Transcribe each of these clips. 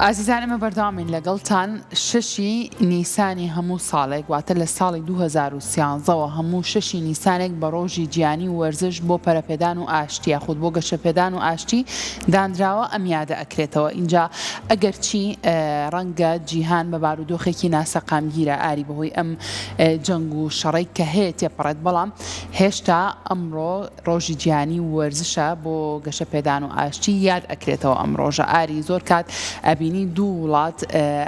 ئازیزان ئێمە بەردەوامین لەگەڵتان شەشی نیسانی هەموو ساڵێک واتە لە ساڵی 2013ەوە هەموو شەشی نیسانێک بە ڕۆژی جیهانی وەرزش بۆ پەرەپێدان و ئاشتی یاخود بۆ گەشەپێدان و ئاشتی دانراوە ئەم یادە ئەکرێتەوە ئینجا ئەگەرچی ڕەنگە جیهان بە بارودۆخێکی ناسەقامگیرە ئاری بەهۆی ئەم جەنگ و شەڕەی کە هەیە تێپەڕێت بەڵام هێشتا ئەمڕۆ ڕۆژی جیهانی وەرزشە بۆ گەشەپێدان و ئاشتی یاد ئەکرێتەوە ئەم ڕۆژە ئاری زۆر کات ئەبینی دوو وڵات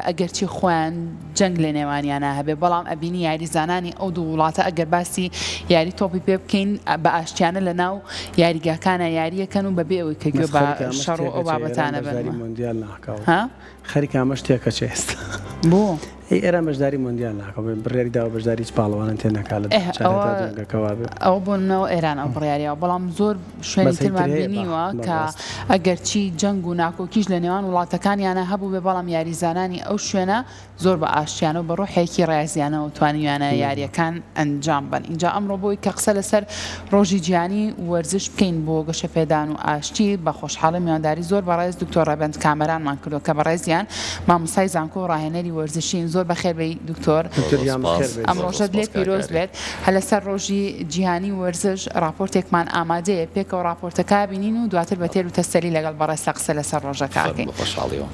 ئەگەرچی خۆیان جەنگ لە نێوانیانا هەبێ بەڵام ئەبینی یاریزانانی ئەو دوو وڵاتە ئەگەر باسی یاری تۆپی پێ بکەین بە ئاشتیانە لە ناو یاریگاکانە یاریەکەن و بەبێ ئەوەی کە گوێ بە شەڕ و ئەو بابەتانە بن ها؟ خەریکە ئەمەش تێکەچێ ئێستا. بۆ؟ ئەی ئێران بەشداری مۆندیال ناکا بڕیاری داوە بەشداری هیچ پاڵەوانەتێ نەکا لە ئه ئەوە چارەتا جەنگەکە وابێ. ئەوە بۆ نمونەوە ئێران ئەو بڕیاریەوە بەڵام زۆر شوێنی بەس هی ترمان تر هەیە بە بینیوە بە کە ڕاست. ئەگەرچی جەنگ و ناکۆکیش لە نێوان وڵاتەکانیانا هەبووبێ بەڵام یاریزانانی ئەو شوێنە زۆر بە ئاشتیانە و بە ڕۆحێکی ڕێزیانەوە توانیویانە یارییەکان ئەنجام بەن. ئینجا ئەمڕۆ بۆی کە قسە لەسەر ڕۆژی جیهانی وەرزش بکەین بۆ گەشەپێدان و ئاشتی، بە خۆشحاڵی میوانداری زۆر بەڕێز دکتۆر ڕێبەند کامەرانمان کردووە کە بەڕێزیان مامۆستای زانکۆ و ڕاهێنەری وەرزشین. زۆر بەخێر بێی دکتۆر. دکتۆر گیان بەخێر بێیت. ئەم ڕۆژەت لێ پیرۆز بێت. هەر لەسەر ڕۆژی جیهانی وەرزش ڕاپۆرتێکمان ئامادەیە، پێکەوە ڕاپۆرتەکە بینین و دواتر بە تێر و تەسەلی لەگەڵ بەڕێزتا قسە لەسەر ڕۆژەکە ئەکەین.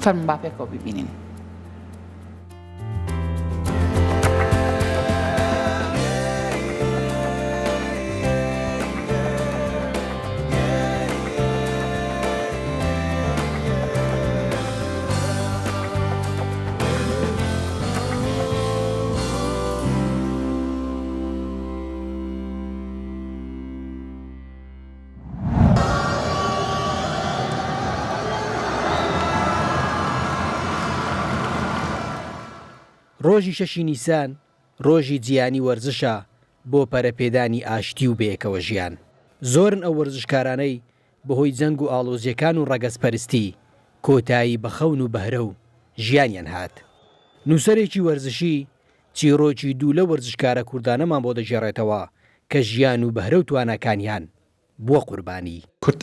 فەرموون با پێکەوە بیبینین. ڕۆژی شەشی نیسان ڕۆژی جیهانی وەرزشە بۆ پەرەپێدانی ئاشتی و بەیەکەوەژیان. زۆرن ئەو وەرزشکارانەی بەهۆی جەنگ و ئاڵۆزییەکان و ڕەگەزپەرستی کۆتایی بە خەون و بەهرە و ژیانیان هات. نووسەرێکی وەرزشی چیڕۆکی دوو لەو وەرزشکارە کوردانەمان بۆ دەگێڕێتەوە کە ژیان و بەهرە و تواناکانیان بووە قوربانی. کورد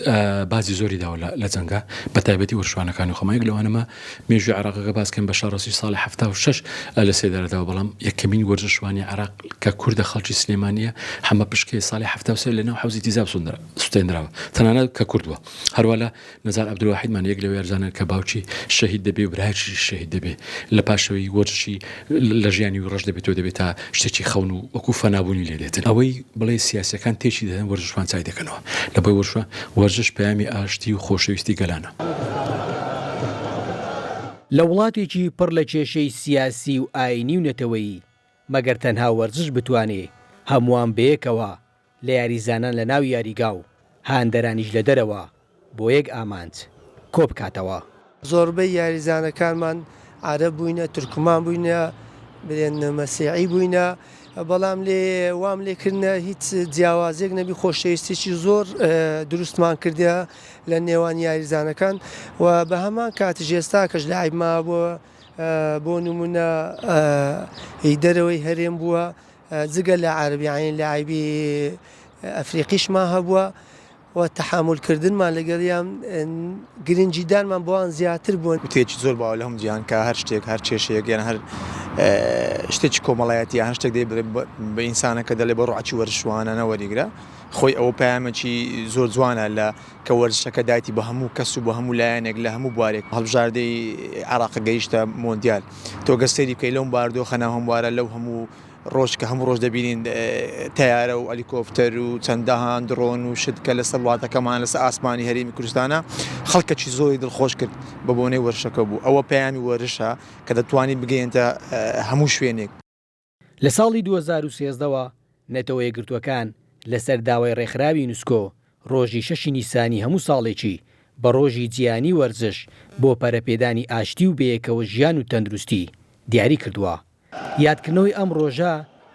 باجی زۆری داوە لە جەنگا بە تایبەتی وەرزشوانەکانی خۆمان یەک لەوانەمە مێژووی عێراقەکە باس کەین بەشار ڕەسیش ساڵی 76 لە سێدارە داوە بەڵام یەکەمین وەرزشوانی عێراق کە کوردە خەڵکی سلێمانیە حەمە پشکەیە ساڵی 73 لە ناو حەوزی تیزاب سوتێنراوە تەنانەت کە کورد بووە هەروا لە نزار عەبدولواحیدمان یەک لەو یارزانە کە باوکی شەهید دەبێ و برایەکیشی شەهید دەبێ لە پاشەوەی وەرزشی لە ژیانی وی ڕەش دەبێتەوە دەبێت تا شتێکی خەون و وەکو فەنابوونی لێ دێتن ئەوەی بڵێ سیاسیەکان تێکی دەدەن وەرزشوان چای دەکەنەوە لە بۆی وەرزشوان وەرزش پەیامی ئاشتی و خۆشەویستی گەلانە. لە وڵاتێکی پڕ لە کێشەی سیاسی و ئاینی و نەتەوەیی، مەگەر تەنها وەرزش بتوانێ هەمووان بەیەکەوە لە یاریزانان لە ناو یاریگا و هاندەرانیش لە دەرەوە بۆ یەک ئامانج کۆبکاتەوە. زۆربەی یاریزانەکانمان عەرەب بووینە، تورکمان بووینە، بلێن مەسیحی بووینە، بەڵام لێ وام لێ کردنە هیچ جیاوازیەک نەبی خۆشەویستیی زۆر دروستمان کردە لە نێوان یاریزانەکان و بە هەمان کاتیش ئێستاکەش لاعیب مابووە بۆ نمونە هی دەرەوەی هەرێم بووە جگە لە عەرەب یانی لاعیبی ئەفریقیشمان هەبووە و تەحامول کردنمان لەگەڵیان گرنگیدانمان بۆیان زیاتر بووە. وتەیەکی زۆر باوە لە هەموو جیهان کە هەر شتێک هەر کێشەیەک یان هەر شتێکی کۆمەڵایەتی یان هەر شتێک دەی بڵێ بە ئینسانەکە دەڵێ بە ڕۆعەکی وەرزشوانانە وەریگرە خۆی ئەوە پەیامێکی زۆر جوانە لە کە وەرزشەکە دایتی بە هەموو کەس و بە هەموو لایەنێک لە هەموو بوارێک هەڵبژاردەی عێراق گەیشتە مۆندیال تۆ گەر سەیری بکەی لەو باردۆخە ناهەموارە لەو هەموو ڕۆژ کە هەموو ڕۆژ دەبینین تەیارە و ئەلیکۆپتەر و چەندەهان دڕۆن و شت کە لەسەر وڵاتەکەمان لەسەر ئاسمانی هەرێمی کوردستانە خەڵکەکی زۆری دڵخۆش کرد بە بۆنەی وەرشەکە بوو ئەوە پەیامی وەرشە کە دەتوانی بگەیەنتە هەموو شوێنێک. لە ساڵی 2013 وە نەتەوە یەکگرتووەکان لەسەر داوای ڕێکخراوی یونسکۆ ڕۆژی شەشی نیسانی هەموو ساڵێکی بە ڕۆژی جیهانی وەرزش بۆ پەرەپێدانی ئاشتی و بەیەکەوە ژیان و تەندروستی دیاری کردووە. یادکردنەوەی ئەم ڕۆژە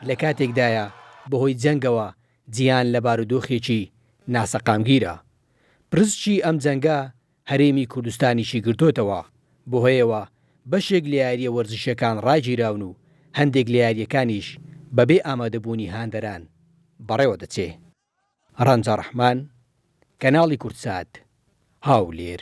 لە کاتێکدایە بەهۆی جەنگەوە جیهان لە بارودۆخێکی ناسەقامگیرە. پرسچی ئەم جەنگە هەرێمی کوردستانیشی گرتۆتەوە، بەهۆیەوە بەشێک لە یارییە وەرزشییەکان ڕاگیراون و هەندێک لە یارییەکانیش بەبێ ئامادەبوونی هاندەران بەڕێوەدەچێ. ڕەنجە ڕەحمان، کەناڵی کوردسات، هاولێر.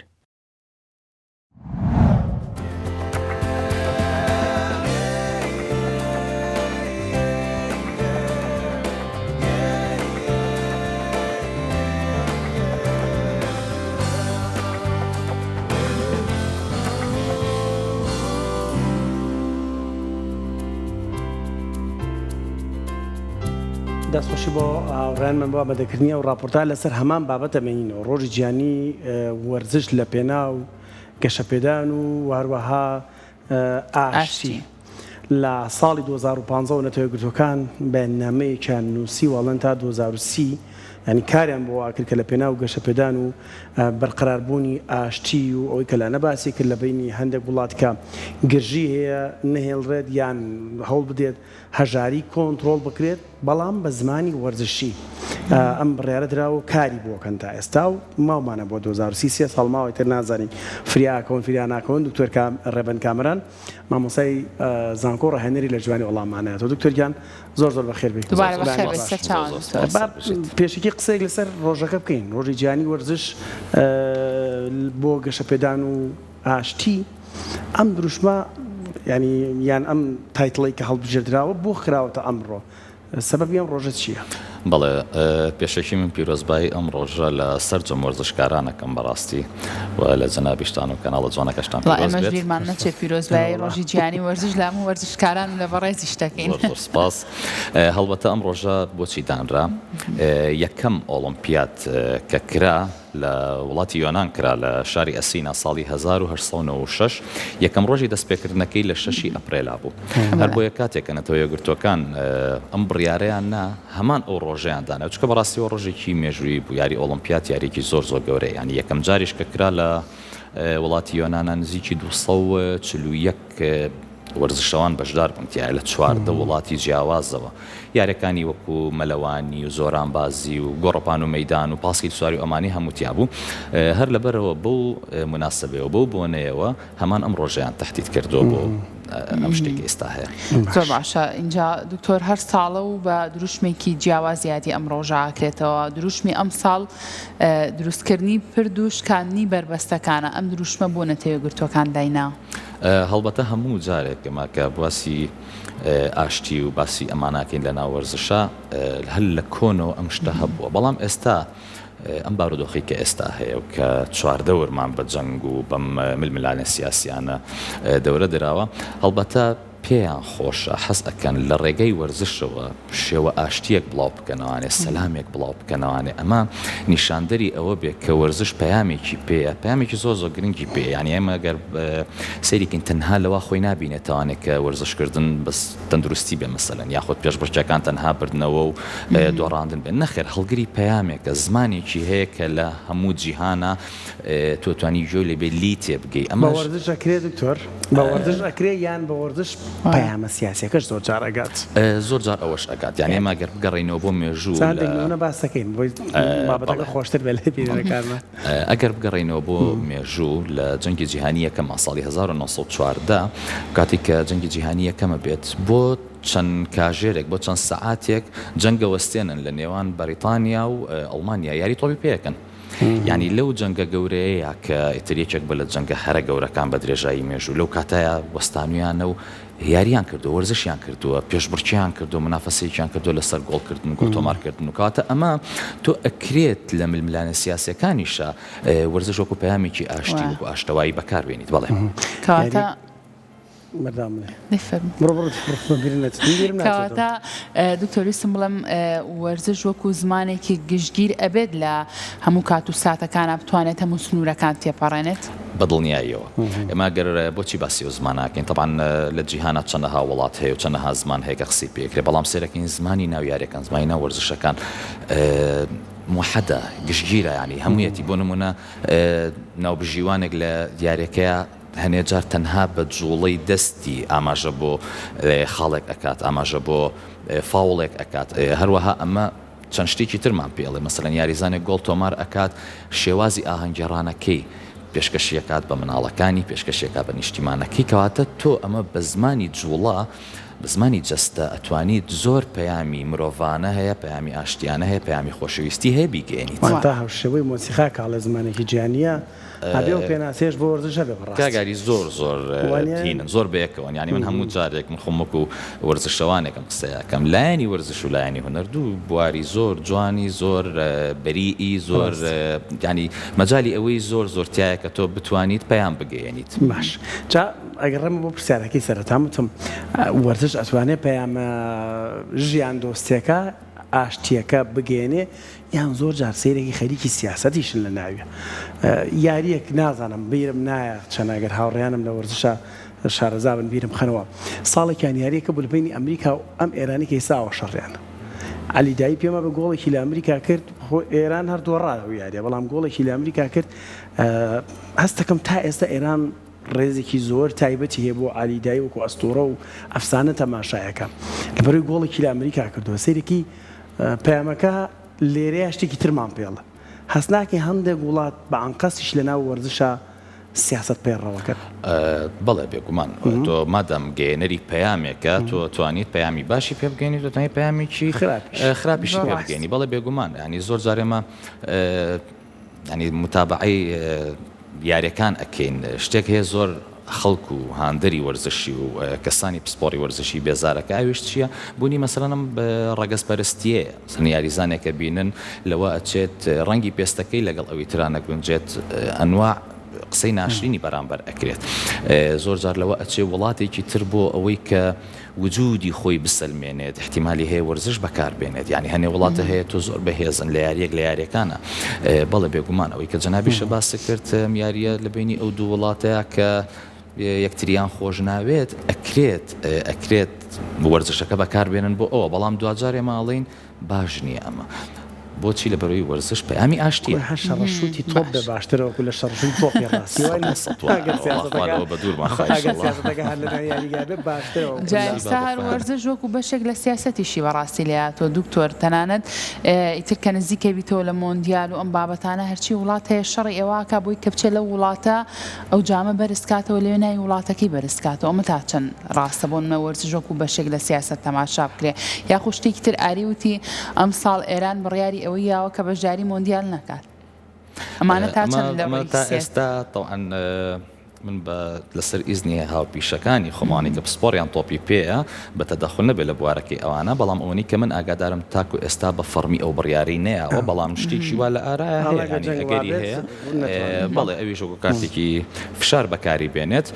دەستخۆشی بۆ هاوڕێیانمان بۆ ئامادەکردنی ئەو ڕاپۆرتە لەسەر هەمان بابەت دەمێنینەوە، ڕۆژی جیهانی وەرزش لە پێناو گەشەپێدان و هەروەها ئاشتی. لە ساڵی 2015 وە نەتەوە یەکگرتووەکان بەیاننامەیەکیان نووسی و ئەڵێن تا 2030 یانی کاریان بۆ ئەکرد کە لە پێناو گەشەپێدان و بەرقەراربوونی ئاشتی و ئەوەی کە لانە باسی کرد لە بەینی هەندێک وڵات کە گرژی هەیە نەهێڵرێت یان هەوڵ بدرێت هەژاری کۆنتڕۆڵ بکرێت، بەڵام بە زمانی وەرزشی ئەم بڕیارە دراوە و کاری بۆ کەن تا ئێستا و ماومانە بۆ 2030 سێ ساڵ ماوە ئیتر نازانین فریا ئەکەون فریا ناکەون دکتۆر ڕێبەند کامەران مامۆستای زانکۆ و ڕاهێنەری لە جوانی وەڵاممانایەتەوە دکتۆر گیان زۆر زۆر بەخێر بێیت دووبارە بەخێر بێیت سەرچاوان دکتۆر. با پێشەکی قسەیەک لەسەر ڕۆژەکە بکەین ڕۆژی جیهانی وەرزش بۆ گەشەپێدان و ئاشتی، ئەم دروشمە یانی یان ئەم title ەی کە هەڵبژێردراوە بۆ خراوەتە ئەمڕۆ؟ سەبەبی ئەم ڕۆژە چییە؟ بەڵێ پێشەکی من پیرۆزبایی ئەم ڕۆژە لە سەرجەم وەرزشکاران ئەکەم بەڕاستی و لە جەنابیشتان و کەناڵە جوانەکەشتان وەڵا پیرۆز ئێمەش بێت. بیرمان نەچێ پیرۆزبایی ڕۆژی جیهانی وەرزش لە هەموو وەرزشکاران و لە بەڕێزیش دەکەین. زۆر زۆر سپاس. هەڵبەتە ئەم ڕۆژە بۆچی دانرا؟ یەکەم ئۆڵۆمپیاد کە کرا لە وڵاتی یۆنان کرا لە شاری ئەسینا ساڵی 1896، یەکەم ڕۆژی دەستپێکردنەکەی لە شەشی ئەپرێلا بوو. هەر بۆیە کاتێک کە نەتەوە یەکگرتووەکان ئەم بڕیارەیان نا، هەمان ئەو ڕۆژەیان دانا، چونکە بەڕاستیەوە ڕۆژێکی مێژوویی بوو، یاری ئۆڵۆمپیات یارییەکی زۆر زۆر گەورەیە، یانی یەکەم جاریش کە کرا لە وڵاتی یۆنانا نزیکی 241 وەرزشەوان بەشدار بوون تیایا لە 14 وڵاتی جیاوازەوە، یاریەکانی وەکو مەلەوانی و زۆرانبازی و گۆڕەپان و مەیدان و پاسکیل سواری و ئەمانەی هەموو تیا بوو، هەر لەبەرئەوە بەو موناسەبەیەوە بەو بۆنەیەوە هەمان ئەم ڕۆژەیان تەحدید کردووە بۆ ئەم شتەی کە ئێستا هەیە. زۆر باشە ئینجا دکتۆر هەر ساڵە و بە دروشمێکی جیاواز یادی ئەم ڕۆژە ئەکرێتەوە، دروشمی ئەمساڵ دروستکردنی پرد و شکاندنی بەربەستەکانە، ئەم دروشمە بۆ نەتەوەیەکگرتووەکان داینا؟ هەڵبەتە هەموو جارێک ئێمە کە باسی ئاشتی و باسی ئەمانە ئەکەین لە ناو وەرزشا هەر لە کۆنەوە ئەم شتە هەبووە بەڵام ئێستا ئەم بارودۆخی کە ئێستا هەیە و کە چواردەورمان بە جەنگ و بەم ململانێ سیاسیانە دەورە دراوە هەڵبەتە پێیان خۆشە حەز ئەکەن لە ڕێگەی وەرزشەوە شێوە ئاشتیەک بڵاو بکەنەوانێ سەلامێک بڵاو بکەنەوانێ ئەمە نیشاندەری ئەوە بێ کە وەرزش پەیامێکی پێیە پەیامێکی زۆر زۆر گرنگی پێیە یانی ئێمە گەر سەیری کەین تەنها لەوا خۆی نابینێتەوانێ کە وەرزش کردن بەس تەندروستی بێ مەسەلەن یاخود پێشبڕکێکان تەنها بردنەوە و دۆڕاندن بێ نەخێر هەڵگری پەیامێکە زمانێکی هەیە کە لە هەموو جیهانا تۆ توانی گوێ لێ بێ لی تێ بگەی بە ئەمەش وەرزش ئەکرێ دکتۆر؟ بە وەرزش ئەکرێ یان بە وەرزش پەیامە سیاسیەکەش زۆر جار ئەگات؟ زۆر جار ئەوەش ئەگات یانی ئێمە گەر بگەڕێینەوە بۆ مێژوو چا هەندێک لە نمونە باس دەکەین بۆی بابەتەکە بەڵێ خۆشتر بێ لای بینەرەکانمان. ئەگەر بگەڕێینەوە بۆ مێژوو لە جەنگی جیهانی یەکەما ساڵی 1914 کاتێک کە جەنگی جیهانی یەکەمە بێت بۆ چەند کاژێرێک بۆ چەند سەعاتێک جەنگە وەستێنن لە نێوان بەریتانیا و ئەڵمانیا یاری تۆپی پێ ئەکەن. یانی لەو جەنگە گەورەیەیا کە ئیتر یەکێک بووە لە جەنگە هەرە گەورەکان بە درێژایی مێژوو، لەو کاتەیا وەستانویانە و یارییان کردووە، وەرزشیان کردووە، پێشبڕکێیان کردووە، مونافەسەیەکیان کردووە لەسەر گۆڵکردن و گۆڵ تۆمارکردن و کەواتە ئەمە تۆ ئەکرێت لە ململانێ سیاسییەکانیشا وەرزش وەکو پەیامێکی ئاشتی، وەکو ئاشتەوایی بەکاربێنیت. بەڵێ. کەواتە کەواتە دکتۆر ویستم بڵێم وەرزش وەکو زمانێکی گشتگیر ئەبێت لە هەموو کات و ساتەکانا بتوانێت هەموو سنوورەکان تێپەڕێنێت؟ بە دڵنیاییەوە. ئێمە گەر بۆچی باسی ئەو زمانە ئەکەین تەبعەن لە جیهانا چەندەها وڵات هەیە و چەندەها زمان هەیە کە قسەی پێ ئەکرێ بەڵام سەیرەکەین زمانی ناو یاریەکان زمانی ناو وەرزشەکان موحەدە گشتگیرە یانی هەموویەتی بۆ نموونە ناوبژیوانێک لە یاریەکەیا هەنێ جار تەنها بە جوڵەی دەستی ئاماژە بۆ خاڵێک ئەکات، ئاماژە بۆ فاوڵێک ئەکات، هەروەها ئەمە چەند شتێکی ترمان پێ ئەڵێ، مەسەلەن یاریزانێک گۆڵ تۆمار ئەکات شێوازی ئاهەنگگێڕانەکەی پێشکەشی ئەکات بە مناڵەکانی، پێشکەشی ئەکات بە نیشتیمانەکەی، کەواتە تۆ ئەمە بە زمانی جوڵە، بە زمانی جەستە ئەتوانیت زۆر پەیامی مرۆڤانە هەیە، پەیامی ئاشتیانە هەیە، پەیامی خۆشەویستی هەیە بیگەیەنیت. واتە هاوشێوەی مۆسیقا کە ئەڵێ زمانێکی جیهانییە، ئەبێ ئەو پێناسەیەش بۆ وەرزش هەبێ بەڕاستی. کاک ئاری زۆر زۆر وانیە؟ هینن زۆر بەیەکەوەن یانی من هەموو جارێک من خۆم وەکو وەرزشەوانێک ئەم قسەیە ئەکەم لایەنی وەرزش و لایەنی هونەر دوو بواری زۆر جوانی زۆر بەریئی زۆر ڕاستە. یانی مەجالی ئەوەی زۆر زۆر تیایە کە تۆ بتوانیت پەیام بگەیەنیت. باش جا ئەگەڕێمە بۆ پرسیارەکەی سەرەتام وتم وەرزش ئەتوانێ پەیامە ژیان دۆستیەکە. ئاشتیەکە بگەیەنێ یان زۆر جار سەیرێکی خەریکی سیاسەتیشن لە ناویە یاریەک نازانم بیرم نایە چەند ئەگەر هاوڕێیانم لە وەرزشا شارەزا بن بیرم خەنەوە ساڵێکیان یاریەکە بوو لە بەینی ئەمریکا و ئەم ئێرانی کە ئیستا ئاوە شەڕیانە عەلی دایی پێمە بە گۆڵێکی لە ئەمریکا کرد خۆ ئێران هەر دۆڕا لەو یاریە بەڵام گۆڵێکی لە ئەمریکا کرد هەستەکەم تا ئێستا ئێران ڕێزێکی زۆر تایبەتی هەیە بۆ عەلی دایی وەکو ئەستوڕە و ئەفسانە تەماشایەکە لەبەرەوەی گۆڵێکی لە ئەمریکا کردووە سەیرێکی پەیامەکە لێرەیە شتێکی ترمان پێڵە هەست ناکەی هەندێک وڵات بە ئەنقەستیش لەناو وەرزشا سیاسەت پەیڕەوەکەن؟ بەڵێ بێگومان تۆ مادام گەیەنەری پەیامێکە تۆ توانیت پەیامی باشی پێ بگەینی تۆ توانیت پەیامێکی خراپیشی پێ بگەینی بەڵێ بێگومان ینی زۆر جار ئێمە ینی متابعەی یاریەکان ئەکەین شتێک هەیە زۆر خەڵک و هاندەری وەرزشی و کەسانی پسپۆڕی وەرزشی بێزارەکە ئەویش چییە بوونی مەسەلەن ئەم ڕەگەزپەرستیەیە مەسەلەن یاریزانێکە بینن لەوە ئەچێت ڕەنگی پێستەکەی لەگەڵ ئەوی ترا نەگونجێت ئەنواع قسەی ناشرینی بەرامبەر ئەکرێت زۆر جار لەوە ئەچێ وڵاتێکی تر بۆ ئەوەی کە وجودی خۆی بسەلمێنێت ئیحتیمالی هەیە وەرزش بەکار بێنێت یانی هەنێ وڵاتە هەیە تۆ زۆر بەهێزن لە یاریەک لە یاریەکانە بەڵێ بێگومان ئەوەی کە جەنابیشە باست کرد یاریە لە بینی ئەو دوو وڵاتەیە کە یەکتریان خۆش ناوێت ئەکرێت ئەکرێت وەرزشەکە بەکاربێنن بۆ ئەوە بەڵام دواجار ئێمە ئەڵێین باش نییە ئەمە. بۆچی لە بەرەی وەرزش پەیامی ئاشتیە. کورە هەر شەڕەشوتی تۆپ بێ باشترە وەکو لە شەڕشوتی تۆپی ڕاستی وای نیە ئەگەر سیاسەتەکە ئەگەر سیاسەتەکە هەر لەناو یاریگا بێ باشترە وەکو جا ئێستا هەر وەرزش وەکو بەشێک لە سیاسەتیشی بەڕاستی لێهاتووە دکتۆر تەنانەت ئیتر کە نزیکە بیتەوە لە مۆندیال و ئەم بابەتانە هەرچی وڵات هەیە شەڕی ئێواکا بۆی کە بچێ لەو وڵاتە ئەو جامە بەرز کاتەوە لەوێ ناوی وڵاتەکەی بەرز کاتەوە ئەمە تا چەند ڕاستە بۆ نمونە وەرزش وەکو بەشێک لە سیاسەت تەماشا بکرێ یاخو شتێکی تر ئاری وتی ئەمساڵ ئێران بڕیاری ئەوەی یاوە کە بەشداری مۆندیال نەکات ئەمانە تا چەند لە ڕووی تا ئێستا تەوعەن من بە لەسەر ئیزنی هاوپیشەکانی خۆمانی کە پسپۆڕیان تۆپی پێیە بە تەدەخول نەبێت لە بوارەکەی ئەوانە، بەڵام ئەوەنەی کە من ئاگادارم تاکو ئێستا بە فەڕمی ئەو بڕیارەی نەیاوە، بەڵام شتێکی وا لە ئارایا هەیە، یانی ئەگەری هەیە بەڵێ ئەویش وەکو کارتێکی فشار بەکاری بێنێت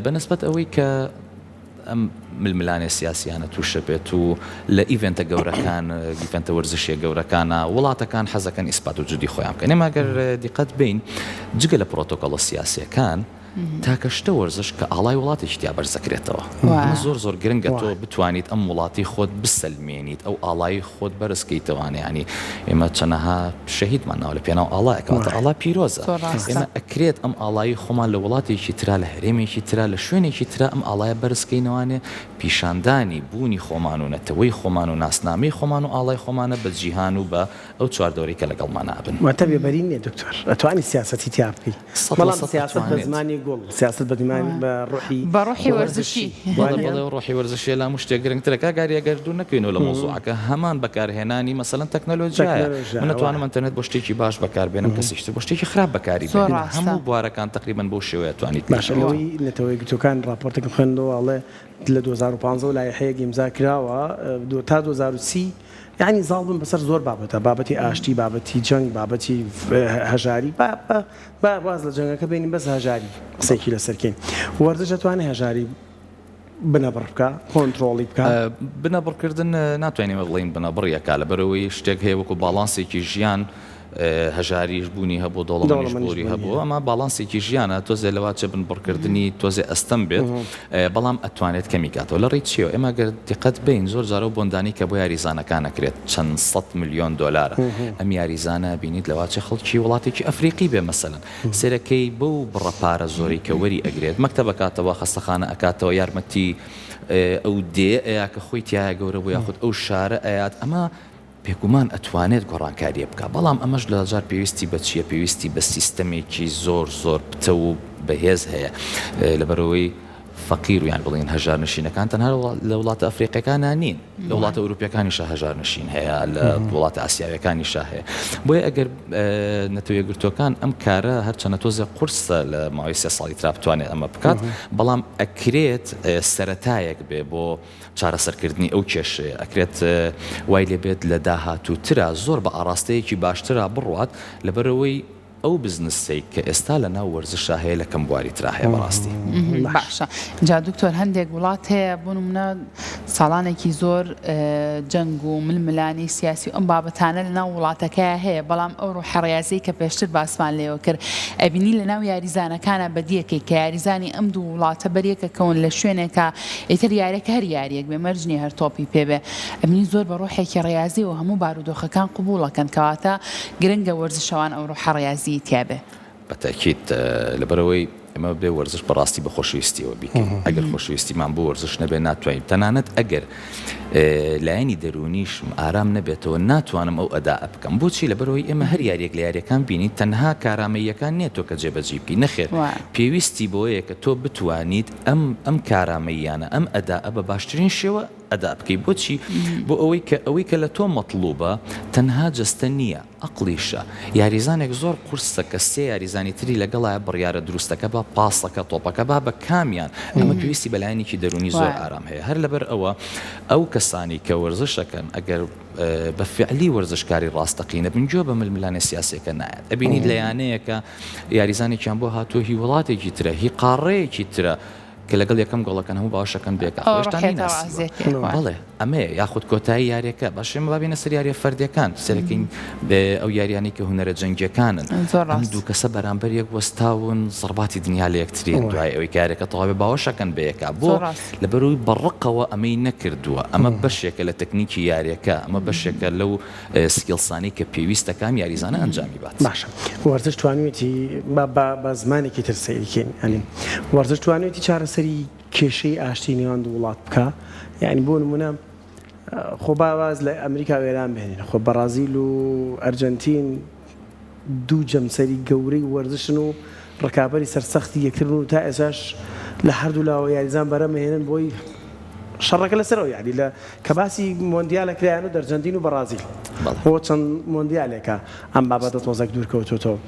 بە نسبەت ئەوەی کە ئەم ململانێ سیاسیانە تووشە بێت و لە event ە گەورەکان event ە وەرزشیە گەورەکانە وڵاتەکان حەزەکەن ئیسپات وجودی خۆیان بکەن ئێمە گەر دیقەت بین جگە لە پرۆتۆکۆڵە سیاسیەکان تاکە شتە وەرزش کە ئاڵای وڵاتێکی تیا بەرز دەکرێتەوە. ئەمە زۆر زۆر گرنگە تۆ بتوانیت ئەم وڵاتی خۆت بسەلمێنیت ئەو ئاڵای خۆت بەرز کەیتەوانێ یانی ئێمە چەنەها شەهیدمان ناوە لە پێناو ئاڵایە کەواتە ئاڵا پیرۆزە ئێمە ئەکرێت ئەم ئاڵایی خۆمان لە وڵاتێکی ترا لە هەرێمێکی ترا لە شوێنێکی ترا ئەم ئاڵایە بەرز کەینەوانێ پیشاندانی بوونی خۆمان و نەتەوەی خۆمان و ناسنامەی خۆمان و ئاڵای خۆمانە بە جیهان و بە ئەو چواردەورەی کە لەگەڵمانا ئەبن. واتە بێبەری نیە دکتۆر ئەتوانی سیاسەتی تیا بکەی بەڵام سیاسەت بە زمانی گوڵ سیاسەت بە زمانی بە ڕۆحی بە ڕۆحی وەرزشی. بەڵێ بەڵێ ئەو ڕۆحی وەرزشیە لە هەموو شتێک گرنگترە کاک ئاری ئەگەر دوور نەکەوینەوە لە مەوزوعەکە هەمان بەکارهێنانی مەسەلەن تەکنەلۆجیایە من ئەتوانم ئەنتەرنێت بۆ شتێکی باش بەکاربێنم کەسێکی تر بۆ شتێکی خراپ بەکاری بێنێت هەموو بوارەکان تەقریبەن بەو شێوەیە ئەتوانیت باشە لەوەی نەتەوە یەکگرتووەکان ڕاپۆرتێکم خوێندەوە ئەڵێ لە 2015 وە لایحەیەک ئیمزا کراوە تا 2030 یەعنی زاڵ بن بەسەر زۆر بابەتە، بابەتی ئاشتی، بابەتی جەنگ، بابەتی هەژاری، با با واز لە جەنگەکە بێنین بەس هەژاری قسەیەکی لەسەر کەین. وەرزش ئەتوانێ هەژاری بنەبڕ بکا، کۆنترۆڵی بکا؟ بنەبڕکردن ناتوانین ئێمە بڵێین بنەبڕی ئەکا، لەبەرئەوەی شتێک هەیە وەکو باڵانسێکی ژیان، هەژاریش بوونی هەبوو، دەوڵەمەنیش بوونی هەبوو، ئەمە باڵانسێکی ژیانە، تۆزێ لەوە چێ بنبڕکردنی تۆزێ ئەستەم بێت، بەڵام ئەتوانێت کەمی کاتەوە. لە ڕێی چییەوە؟ ئێمە گەر دیقەت بەین زۆر جار ئەو بۆندانەی کە بۆ یاریزانەکان ئەکرێت چەند سەد ملیۆن دۆلارە، ئەم یاریزانە ئەبینیت لەوە چێ خەڵکی وڵاتێکی ئەفریقی بێ مەسەلەن سەیرەکەی بەو بڕە پارە زۆرەی کە وەری ئەگرێت مەکتەب ئەکاتەوە، خەستەخانە ئەکاتەوە، یارمەتی ئەو دێیە ئەیا کە خۆی تیایا گەورە بوو یاخود ئەو شارە ئەیات، ئەمە بێگومان ئەتوانێت گۆڕانکارییە بکا، بەڵام ئەمەش دواجار پێویستی بە چییە؟ پێویستی بە سیستەمێکی زۆر زۆر پتەو و بەهێز هەیە، لەبەرئەوەی فەقیر و یان بڵێین هەژارنشینەکان تەنها لە وڵاتە ئەفریقیەکانا نین، لە وڵاتە ئەوروپیەکانیشا هەژارنشین هەیە، لە وڵاتە ئاسیاویەکانیشا هەیە. بۆیە ئەگەر نەتەوە یەکگرتووەکان ئەم کارە هەرچەندە تۆزێ قورسە لە ماوەی سێ ساڵی ترا بتوانێت ئەمە بکات، بەڵام ئەکرێت سەرەتایەک بێ بۆ چارەسەرکردنی ئەو کێشەیە، ئەکرێت وای لێبێت لە داهاتووترا زۆر بە ئاڕاستەیەکی باشترا بڕوات، لەبەرئەوەی. ئەو بزنسەی کە ئێستا لە ناو وەرزشا هەیە لە کەم بواری ترا هەیە بەڕاستی. باشە جا دکتۆر هەندێک وڵات هەیە بۆ نمونە ساڵانێکی زۆر جەنگ و ململانێی سیاسی و ئەم بابەتانە لە ناو وڵاتەکەیا هەیە بەڵام ئەو ڕۆحە ڕیازیەی کە پێشتر باسمان لێوە کرد ئەبینی لە ناو یاریزانەکانا بەدیەکەی کە یاریزانی ئەم دوو وڵاتە بەریەکەکەون لە شوێنێکا ئیتر یاریەکە هەر یاریەک بێ مەرج نیە هەر تۆپی پێ بێ ئەبینی زۆر بە ڕۆحێکی ڕیازیەوە هەموو بارودۆخەکان قبوڵەکەن کەواتە گرنگە وەرزشەوان ئەو ڕۆحە ڕیازیەی تیا بێ. بە تەئکید لەبەرئەوەی ئێمە بێ وەرزش بەڕاستی بە خۆشەویستیەوە بیکەین ئەگەر خۆشەویستیمان بۆ وەرزش نەبێ ناتوانین تەنانەت ئەگەر لایەنی دەروونیشم ئارام نەبێتەوە ناتوانم ئەو ئەداء بکەم بۆچی لەبەرئەوەی ئێمە هەر یاریەک لە یاریەکان بینی تەنها کارامەییەکان نیە تۆ کە جێبەجێی بکەی نەخێر پێویستی بەوەیە کە تۆ بتوانیت ئەم ئەم کارامەییانە ئەم ئەداء بە باشترین شێوە ئەدا بکەی بۆچی بۆ ئەوەی کە ئەوەی کە لە تۆ مەتڵوبە تەنها جەستە نییە ئەقڵیشە یاریزانێک زۆر قورسە کە سێ یاریزانی تری لەگەڵایە بڕیارە دروستەکە با پاسەکە تۆپەکە با بە کامیان ئەمە پێویستی بە لایەنێکی دەروونی زۆر ئارام هەیە هەر لەبەر ئەوە ئەو کەسانی کە وەرزشەکەن ئەگەر بە فعلی وەرزشکاری ڕاستەقینە بن گوێ بە ململانێ سیاسیەکە نایەت ئەبینیت لە یانەیەکە یاریزانێکیان بۆ هاتووە هی وڵاتێکی ترە هی قاڕەیەکی ترە کە لەگەڵ یەکەم گۆڵەکەن هەموو باوەشەکەن بێکا خۆ هێشتا نەیناسیوە بەڵێ ئەمەیە یاخود کۆتایی یاریەکە باشە ئێمە با بێینە سەر یاریە فەردیەکان سەرەکەین ئەو یاریانەی کە هونەرە جەنگیەکانن ئەم دوو کەسە بەرامبەر یەک وەستاون زڕباتی دنیا لە یەکترین دوای ئەوەی کە یاریەکە تەواوێ باوەشەکەن بەیەکا بۆ لەبەرئەوەی بە ڕقەوە ئەمەی نەکردووە ئەمە بەشێکە لە تەکنیکی یاریەکە ئەمە بەشێکە لەو skills انەی کە پێویستە کام یاریزانە ئەنجامی بات. باشە وەرزش توانیوێتی با با بە زمانێکی تر سەیری کەین یانی وەرزش توانیوێتی چارەسەری کێشەی ئاشتی نێوان دوو وڵات بکا یانی بۆ نمونە خۆ با واز لە ئەمریکا و ئێران بهێنین خۆ بەڕازیل و ئەرجەنتین دوو جەمسەری گەورەی وەرزشن و ڕکابەری سەرسەختی یەکترن و تا ئێساش لە هەردوو لاوە یاریزان بەرەمەهێنن بۆی شەڕەکە لەسەرەوە یانی لە کە باسی مۆندیالە کرایان و دەرجەنتین و بەڕازیل بۆ چەند مۆندیالێکە ئەم بابەتە تۆزێک دوور کەوتۆتەوە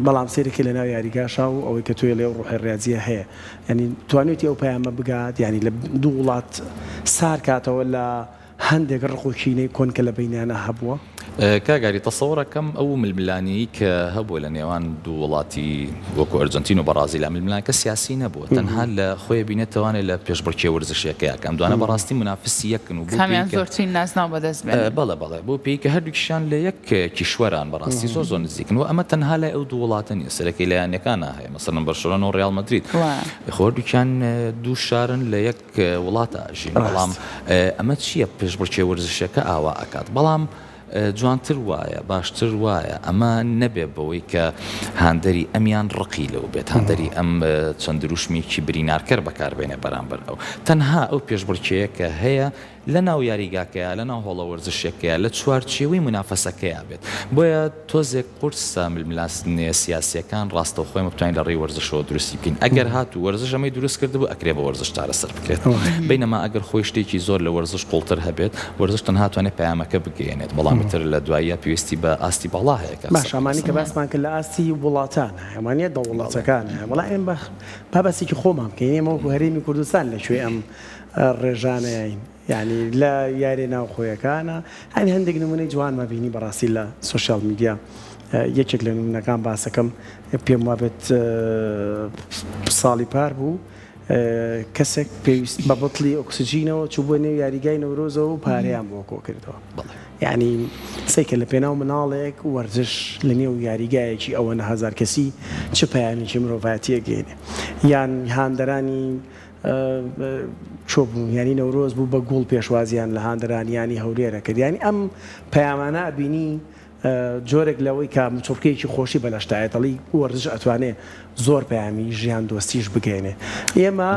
بەڵام سەیرەکەی لەناو یاریگاشا و ئەوەی کە تۆی لێ ڕۆحی ڕیازیە هەیە ینی توانێتی ئەو پەیامە بگات ینی لە دوو وڵات سار کاتەوە لە هەندێک ڕق و کینەی کۆن کە لە بەینیانا هەبووە. کاک ئاری، تەسەور ئەکەم ئەو ململانێی کە هەبووە لە نێوان دوو وڵاتی وەکو ئەرجەنتین و بەڕازیلا ململانێکە سیاسی نەبووە تەنها لە خۆی بینێتەوانێ لە پێشبڕکێ وەرزشیەکەیا کە ئەم دوانە بەڕاستی مونافسی یەکن و بەو پێی کامیان کە زۆرترین نازناو بەدەست بێنن. بەڵێ بەڵێ بەو پێی کە هەردووکیشیان لە یەک کیشوەران بەڕاستی زۆر زۆر نزیکن و ئەمە تەنها لای ئەو دوو وڵاتە نیە سەرەکەی لە یانەکانا هەیە مەسەلەن بەرشەلۆنە و ڕیاڵ مەدرید خۆ هەردووکیان دوو شارن لە یەک وڵاتە ئەژین بەڵام ئەمە چییە پێشبڕکێ وەرزشیەکە ئاوا ئەکات بەڵام جوانتر وایە باشتر وایە ئەمە نەبێ بەوەی کە هاندەری ئەمیان ڕقی لەو بێت هاندەری ئەم چەند دروشمێکی برینارکەر بەکاربێنێ بەرامبەر ئەو تەنها ئەو پێشبڕکێیە کە هەیە لە ناو یاریگاکەیا، لە ناو هۆڵە وەرزشیەکەیا، لە چوارچێوەی مونافەسەکەیا بێت. بۆیە تۆزێک قورسە ململانێ سیاسیەکان ڕاستەوخۆ ئێمە بتوانین لە ڕێی وەرزشەوە دروستی بکەین. ئەگەر هاتوو وەرزش ئەمەی دروست کردبوو ئەکرێ بە وەرزش چارەسەر بکرێت. بەینەما ئەگەر خۆی شتێکی زۆر لە وەرزش قوڵتر هەبێت، وەرزش تەنها ئەتوانێت پەیامەکە بگەیەنێت، بەڵام ئیتر لە دواییا پێویستی بە ئاستی باڵا هەیە کە قسە باشە ئەمانەی کە باسمان کرد لە ئاستی وڵاتانە، ئەمانە دەوڵەتەکانە، بەڵام ئێمە با باسێکی خۆمان بکەین، ئێمە وەکو هەرێمی کوردستان لە کوێ ئەم ڕێژانەین یانی لە یاریە ناوخۆیەکانە یانی هەندێک نمونەی جوانمان بینی بەڕاستی لە سۆشیال میدیا یەکێک لە نمونەکان باسەکەم پێم وابێت ساڵی پار بوو کەسێک پێویست بە بتڵی ئۆکسجینەوە چوو بۆ نێو یاریگای نەورۆزەوە و پارەیان بۆ کۆکردەوە یعنی سەیکە لە پێناو مناڵێک وەرزش لە نێو یاریگایەکی ئەوەنە هەزار کەسی چ پەیامێکی مرۆڤایەتیە گەینێ یان هاندەرانی چۆ بوو یانی نەورۆز بوو بە گوڵ پێشوازیان لە هاندەرانی یانی هەولێرە کرد یانی ئەم پەیامانە ئەبینی جۆرێک لەوەی کە مچوڕکەیەکی خۆشی بە لەشتایە دەڵی وەرزش ئەتوانێ زۆر پەیامی ژیان دۆستیش بگەێنێ ئێمە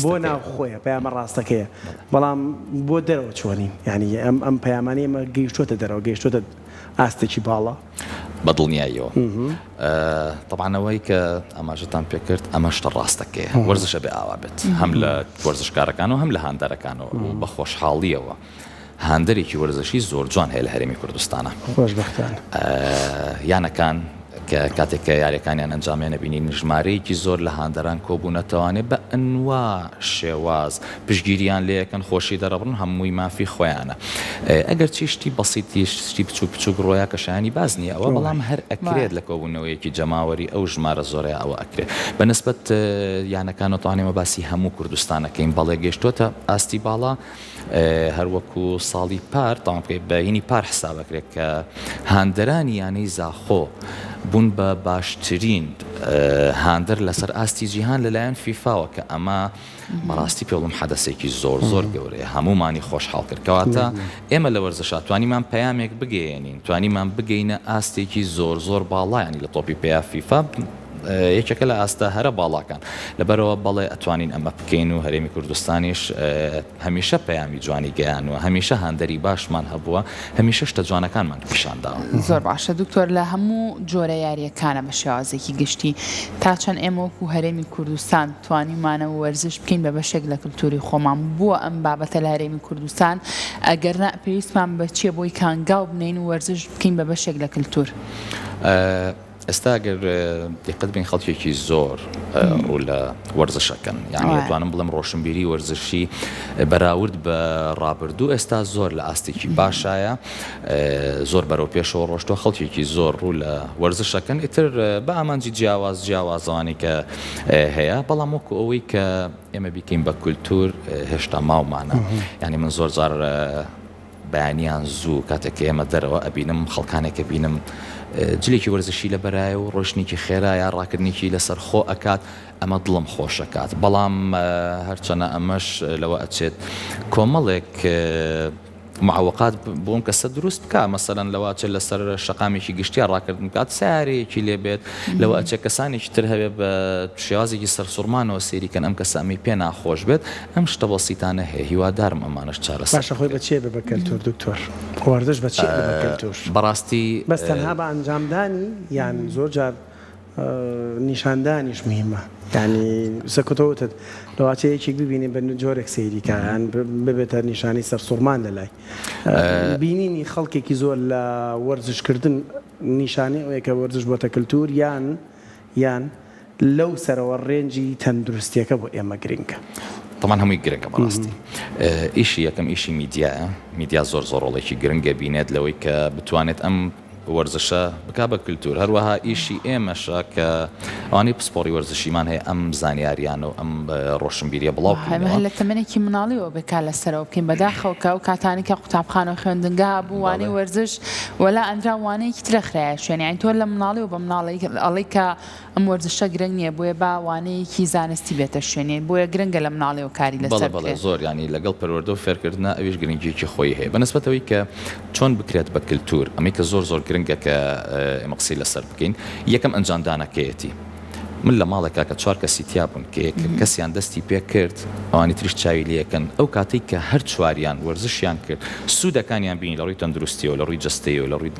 بۆ ناو خۆیە پەیامە ڕاستەکەیە بەڵام بۆ دەرەوە چۆنین یانی ئەم ئەم پەیامانەی ئێمە گەیشتۆتە دەرەوە گەیشتۆتە ئاستێکی باڵا؟ بە دڵنیاییەوە. تەبعەن ئەوەی کە ئاماژەتان پێکرد ئەمە شتە ڕاستەکەیە. وەرزش ئەبێ ئاوا بێت. هەم لە وەرزشکارەکانەوە هەم لە هاندەرەکانەوە و بە خۆشحاڵییەوە هاندەرێکی وەرزشی زۆر جوان هەیە لە هەرێمی کوردستانا. خۆشبەختانە. یانەکان. کە کاتێک کە یاریەکانیان ئەنجامیان ئەبینین ژمارەیەکی زۆر لە هاندەران کۆبوونەتەوانێ بە ئەنوا شێواز پشتگیریان لێ ئەکەن خۆشی دەرەبڕن هەمووی مافی خۆیانە ئەگەر چی شتی بەسیتیش شتی بچوک بچوک ڕۆیا کە شایانی باس نییە ئەوە بەڵام هەر ئەکرێت لە کۆبوونەوەیەکی جەماوەری ئەو ژمارە زۆرەیە ئەوە ئەکرێت بە نسبەت یانەکانەوە تەوان ئێمە باسی هەموو کوردستان ئەکەین بەڵێ گەیشتۆتە ئاستی باڵا هەروەکو ساڵی پار تەوان بکەیت بە هینی پار حساب ئەکرێت کە هاندەرانی یانەی زاخۆ بوون بە باشترین هاندەر لەسەر ئاستی جیهان لەلایەن فیفاوە کە ئەمە بەڕاستی پێ بڵێم حەدەسێکی زۆر زۆر گەورەیە هەموومانی خۆشحاڵ کرد کەواتە ئێمە لە وەرزشا توانیمان پەیامێک بگەیەنین توانیمان بگەینە ئاستێکی زۆر زۆر باڵا ینی لە تۆپی پێیا فیفا یەکێکە لە ئاستە هەرە باڵاکان لەبەرەوە بەڵێ ئەتوانین ئەمە بکەین و هەرێمی کوردستانیش هەمیشە پەیامی جوانی گەیانوە هەمیشە هاندەری باشمان هەبووە هەمیشە شتە جوانەکانمان پیشان داوە. زۆر باشە دکتۆر لە هەموو جۆرە یاریەکانە بە شێوازێکی گشتی تا چەند ئێمە وەکو هەرێمی کوردستان توانیومانە وەرزش بکەین بە بەشێک لە کلتوری خۆمان بووە ئەم بابەتە لە هەرێمی کوردستان ئەگەر نا پێویستمان بە چیە بۆی کانگاو بنێین و وەرزش بکەین بە بەشێک لە کلتور؟ ئێستا گەر دیقەت بین خەڵکێکی زۆر ڕوو لە وەرزش ئەکەن یعنی ئەتوانم بڵێم ڕۆشنبیری وەرزشی بەراورد بە ڕابردوو ئێستا زۆر لە ئاستێکی باشایە زۆر بەرەو پێشەوە ڕۆشتوە خەڵکێکی زۆر ڕوو لە وەرزش ئەکەن ئیتر بە ئامانجی جیاواز جیاوازەوانی کە هەیە بەڵام وەکو ئەوەی کە ئێمە بیکەین بە کولتور هێشتا ماومانە یعنی من زۆر جار بەیانیان زوو کاتێک کە ئێمە دەرەوە ئەبینم خەڵکانێک ئەبینم جلێکی وەرزشی لەبەرایە و ڕۆشتنێکی خێرا یا ڕاکردنێکی لەسەر خۆ ئەکات ئەمە دڵم خۆشەکات بەڵام هەرچەنە ئەمەش لەوە ئەچێت کۆمەڵێک معوقات بۆ ئەم کەسە دروست بکا مەسەلەن لەوە ئەچێت لەسەر شەقامێکی گشتیا ڕاکردن بکات سیارەیەکی لێ بێت لەوە ئەچێت کەسانێکی تر هەبێ بە شێوازێکی سەرسوڕمانەوە سەیری کەن ئەم کەسە ئەمەی پێ ناخۆش بێت ئەم شتە بەسیتانە هەیە هیوادارم ئەمانەش چارەسەر باشە خۆی بە بکرێت. چی ئەبێ بە کەلتور دکتۆر؟ وەرزش بە چی ئەبێ بە کەلتور؟ بەڕاستی. بەس تەنها بە ئەنجامدانی یان زۆر جار نیشاندانیش مهمە یانی سەکۆ تۆ وتت لەواچێ یەکێک ببینێ بە جۆرێک سەیری کا یان ببێتە نیشانەی سەرسوڕمان لەلای بینینی خەڵکێکی زۆر لە وەرزشکردن نیشانەی ئەوەیە کە وەرزش بۆتە کلتور یان یان لەو سەرەوە ڕێنجی تەندروستیەکە بۆ ئێمە گرنگە. تەبعەن هەمووی گرنگە بەڕاستی ئیشی یەکەم ئیشی میدیایە میدیا زۆر زۆر ڕۆڵێکی گرنگە بینێت لەوەی کە بتوانێت ئەم وەرزشە بکا بە کلتور هەروەها ئیشی ئێمەشە کە ئەوانەی پسپۆڕی وەرزشیمان هەیە ئەم زانیاریانە و ئەم ڕۆشنبیریە بڵاو بکەینەوە. هەر لە تەمەنێکی مناڵیەوە بێ کار لەسەرەوە بکەین بەداخەوە کە ئەو کاتانەی کە قوتابخانە و خوێندنگا بوو وانەی وەرزش وەلا ئەنرا وانەیەکی ترە خرایە شوێنی یانی تۆ لە مناڵیەوە بە مناڵێک ئەڵێی کە ئەم وەرزشە گرنگ نییە بۆیە با وانەیەکی زانستی بێتە شوێنی بۆیە گرنگە لە مناڵیەوە کاری بەڵێ لەسەر بەڵێ بکرێت. زۆر یانی لەگەڵ پەروەردە و فێرکردنا ئەویش گرنگیەکی خۆی هەیە بە نسبەت ئەوەی کە چۆن بکرێت بە کلتور ئەمەی کە زۆر زۆر گرنگە کە ئێمە قسەی لەسەر بکەین یەکەم ئەنجامدانەکەیەتی من لە ماڵێکا کە چوار کەسی تیا بوون کە یەک کەسیان دەستی پێ کرد ئەوانی تریش چاوی لێ ئەکەن ئەو کاتەی کە هەر چواریان وەرزشیان کرد سوودەکانیان بینی لە ڕووی تەندروستیەوە لە ڕووی جەستەیەوە لە ڕووی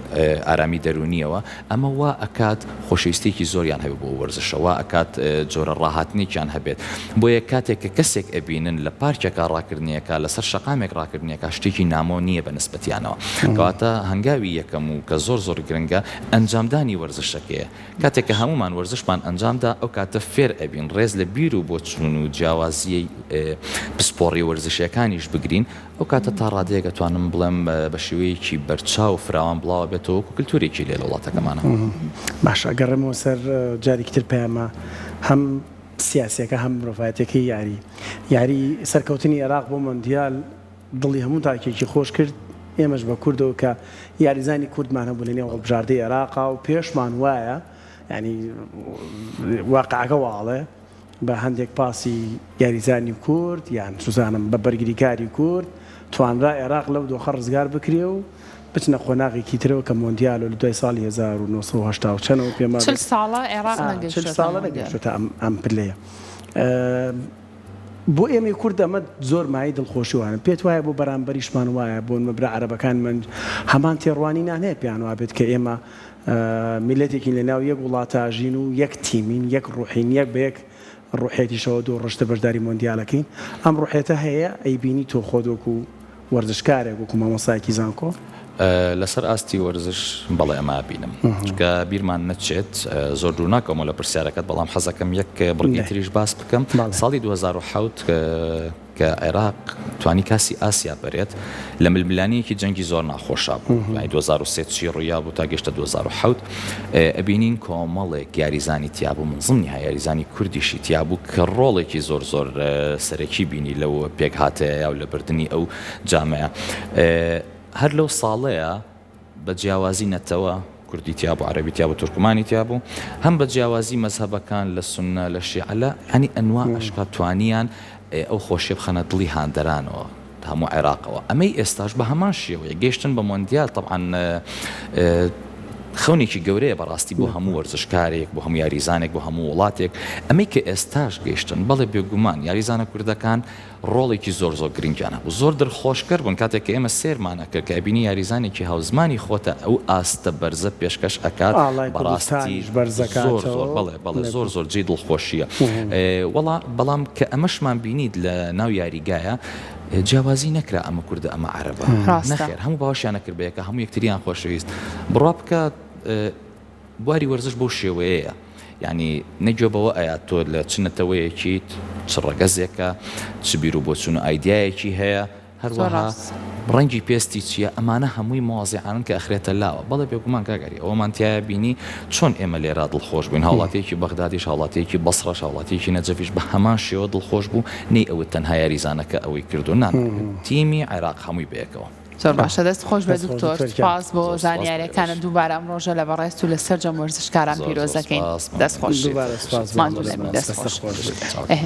ئارامی دەروونیەوە ئەمە وا ئەکات خۆشەویستیەکی زۆریان هەبێت بۆ ئەو وەرزشە، وا ئەکات جۆرە ڕاهاتنێکیان هەبێت، بۆیە کاتێک کە کەسێک ئەبینن لە پارکێکا ڕاکردنێکا، لەسەر شەقامێک ڕاکردنێکا شتێکی نامۆ نییە بە نسبەتیانەوە. کەواتە هەنگاوی یەکەم و کە زۆر زۆر گرنگە ئەنجامدانی وەرزشەکەیە. کاتێک کە هەموومان وەرزشمان ئەنجامدا ئەو کاتە فێر ئەبین ڕێز لە بیر و بۆچوون و جیاوازیی پسپۆڕیە وەرزشیەکانیش بگرین، ئەو کاتە تا ڕادەیەک ئەتوانم بڵێم بە شێوەیەکی بەرچاو فراوان بڵاو ئەبێتەوە وەکو کلتورێکی لێ لە وڵاتەکەمانا. باشە ئەگەڕێمەوە سەر جارێکی تر پەیامە هەم سیاسیەکە هەم مرۆڤایەتیەکەی یاری یاری سەرکەوتنی ئێراق بۆ مۆندیال دڵی هەموو تاکێکی خۆش کرد ئێمەش بە کوردەوە کە یاریزانی کوردمان هەبوو لە نێو هەڵبژاردەی ئێراقا و پێشمان وایە یانی واقعەکە واڵێ بە هەندێک پاسی یاریزانی کورد یان چوزانم بە بەرگریکاری کورد توانرا ئێراق لەو دۆخە ڕزگار بکرێ و بچنە قۆناغێکی ترەوە کە مۆندیال و لە دوای ساڵی 1980 و چەنەوە پێم وابێت 40 ساڵە ئێراق 40 نەگەیشتۆتە ساڵە مۆندیال. نەگەیشتۆتە ئەم ئەم پلەیە. بۆ ئێمەی کورد ئەمە زۆر مایەی دڵخۆشی وانە. پێت وایە بۆ بەرامبەریشمان وایە؟ بۆ نموونە برا عەرەبەکانمان هەمان تێڕوانینان هەیە پێیان وابێت کە ئێمە میللەتێکین لە ناو یەک وڵاتا ژین و یەک تیمین، یەک ڕوحین، یەک بە یەک ڕوحیەتیشەوە دوو ڕشتە بەشداری مۆندیالەکەین. ئەم ڕوحیەتە هەیە ئەیبینی تۆ خۆت وەکو وەرزشکارێک، وەکو مامۆستایەکی زانکۆ؟ لەسەر ئاستی وەرزش بەڵێ ئەمە ئەبینم چونکە بیرمان نەچێت زۆر دوور ناکەومەوە لە پرسیارەکەت بەڵام حەزەکەم یەک بڕگەی تریش باس بکەم ساڵی 2007 کە عێراق توانی کاسی ئاسیا بەرێت لە ململانێیەکی جەنگی زۆر ناخۆشا بوو یانی 2003 چی ڕوویا بوو تا گەشتە 2007 ئەبینین کۆمەڵێک یاریزانی تیابوو من ضمنیها یاریزانی کوردیشی تیابوو کە ڕۆڵێکی زۆر زۆر سەرەکی بینی لەو پێکهاتەیە و لە بردنی ئەو جامەیە هەر لەو ساڵەیە بە جیاوازی نەتەوە، کوردی تیابوو، عەرەبی تیابوو، تورکمانی تیابوو، هەم بە جیاوازی مەزهەبەکان لە سوننە، لە شیعە، لە یانی ئەنواع ئەشکال توانیان ئەو خۆشیە بخەنە دڵی هاندەرانەوە هەموو عێراقەوە. ئەمەی ئێستاش بە هەمان شێوەیە گەیشتن بە مۆندیال تەبعەن خەونێکی گەورەیە بەڕاستی بۆ هەموو وەرزشکارێک، بۆ هەموو یاریزانێک، بۆ هەموو وڵاتێک. ئەمەی کە ئێستاش گەیشتن، بەڵێ بێگومان یاریزانە کوردەکان ڕۆڵێکی زۆر زۆر گرنگیان هەبوو زۆر دڵخۆشکەر بوون کاتێک کە ئێمە سێرمان ئەکرد کە ئەبینی یاریزانێکی هاوزمانی خۆتە ئەو ئاستە بەرزە پێشکەش ئەکات ئاڵای بەڕاستی کوردستانیش زۆر زۆر بەرزەکاتەوە بەڵێ بەڵێ زۆر زۆر جێی دڵخۆشیە وەڵا بەڵام کە ئەمەشمان بینیت لە ناو یاریگایە جیاوازی نەکرا ئەمە کوردە ئەمە عەرەبە ڕاستە. نەخێر هەموو باوەشیان ئەکرد بەیەکا هەموو یەکتریان خۆشەویست بڕوا بکە بواری وەرزش بەو شێوەیەیە یانی نە گوێ بەوە ئەیات تۆ لە چ نەتەوەیەکیت، چ ڕەگەزێکە، چ بیروبۆچوون و ئایدیایەکی هەیە، هەروەها ڕەنگی پێستی چییە، ئەمانە هەمووی مەوازیعانەن کە ئەخرێتە لاوە. بەڵێ بێگومان کاک ئاری ئەوەمان تیایا بینی چۆن ئێمە لێرە دڵخۆش بووین، هاوڵاتییەکی بەغدادیش، هاوڵاتییەکی بەسڕەش، هاوڵاتییەکی نەجەفیش بە هەمان شێوە دڵخۆش بوو، نەی ئەوت تەنها یاریزانەکە ئەوەی کردووە، نا نا تیمی عێراق هەمووی بەیەکەوە. زۆر باشە دەست خۆش بێت دەست خۆش دکتۆر دکتۆر گیان. سوپاس بۆ زۆر سوپاس بۆ زانیاریەکانت ئێوەش. دووبارە ئەم ڕۆژە لە بەڕێزت و لە سەرجەم وەرزشکاران زۆر زۆر پیرۆز دەکەین سوپاس دەست مەمنون خۆش دووبارە سوپاس بۆ ماندوو ئێوەش نەبی سوپاس دەست دەست خۆش. خۆش بێت. ئه.